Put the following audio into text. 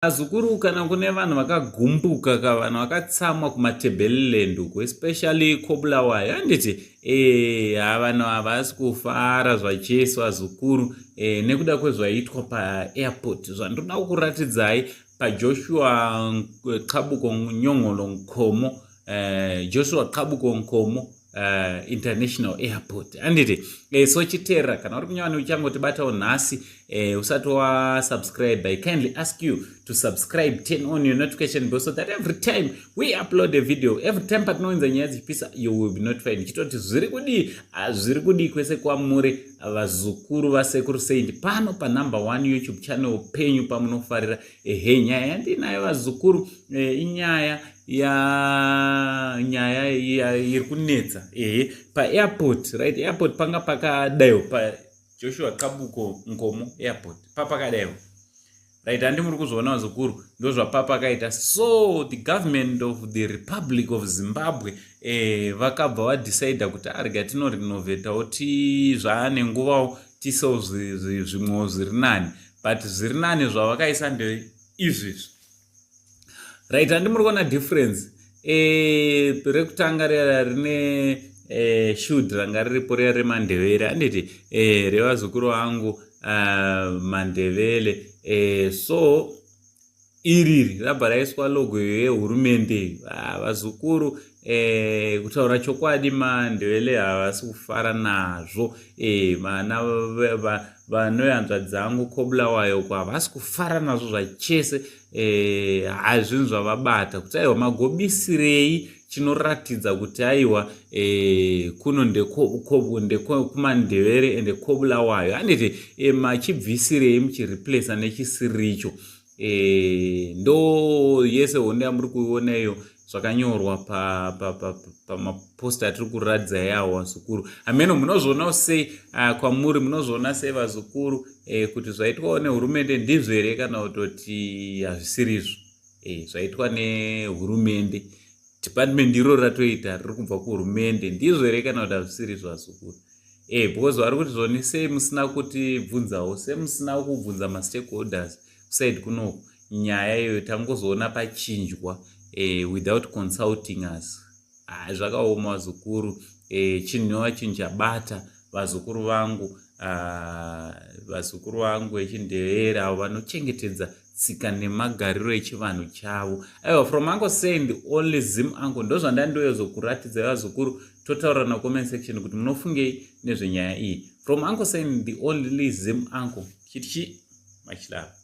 Vazukuru, kana kune vanhu vakagumbuka ka, vanhu vakatsamwa kuMatabeleland uko, especially koBulawayo, handiti? Ha, vanhu havasi kufara zvachese, vazukuru, nekuda kwezvaitwa paairport zvandoda kukuratidzai paJoshua Qabuko Nyongolo Nkomo, Joshua Qabuko Nkomo International Airport, handiti? So chiteerera, kana uri kunyawani uchangotibatawo nhasi, usati wasubscribe, I kindly ask you to subscribe, turn on your notification bell so that every time we upload a video, every time patinounza nyaya dzichipisa, you will be notified. Ndichitoti zviri kudii, zviri kudii kwese kwamuri, vazukuru vaSekuru Saint, pano panumber one YouTube channel penyu pamunofarira. Ehe, nyaya yandinayo, vazukuru, inyaya ya nyaya iri kunetsa, ehe, paairport, right? Airport panga pakadaiwo, paJoshua Qabuko Nkomo Airport papakadaiwo, right? Handi muri kuzviona, vazukuru? Ndo zvapapakaita. So the government of the Republic of Zimbabwe, vakabva vadecida kuti arega tinorinovhetawo, zvaane nguvawo, tisewo zvimwewo zviri nani. But zviri nani zvavakaisa ndeizvizvi, right? Handi muri kuona difference? Rekutanga riya rine shield ranga riripo riya reMandevere, handiti? Revazukuru vangu, Mandevele. So iriri rabva raiswa logo yehurumende. Vazukuru, kutaura chokwadi, Mandevele havasi kufara nazvo. Vana vanoyanzva dzangu koBulawayo ko havasi kufara nazvo zvachese. Hazvinhu zvavabata kuti aiwa, magobisirei chinoratidza kuti aiwa, kuno ndekuMandevere ende koBulawayo, handiti? Machibvisirei muchireplaca nechisiricho? Ndo yese hondo yamuri kuiona iyo, zvakanyorwa pamaposta atiri kuratidza yawo, vazukuru. Hameno munozvionawo sei kwamuri? Munozviona sei, vazukuru, kuti zvaitwawo nehurumende ndizvo here kana kutoti hazvisirizvo? Zvaitwa nehurumende, department iro ratoita riri kubva kuhurumende, ndizvo here kana kuti hazvisirizvo, vazukuru? Because vari kuti zvoni sei musina kutibvunzawo, sei musina kubvunza mastakeholders kuside kunoku? Nyaya iyoyo tangozoona pachinjwa without consulting us. Ah, zvakaoma, vazukuru. Chinhu chinhu chabata vazukuru vangu, vazukuru vangu vechiNdevere, avo vanochengetedza tsika nemagariro echivanhu chavo. Aiwa, from Uncle Saint, the only Zim uncle, ndo zvandandoyozokuratidza, vazukuru. Totaura nacomment section kuti munofungei nezvenyaya iyi. From Uncle Saint, the only Zim uncle, chiti chi machilava.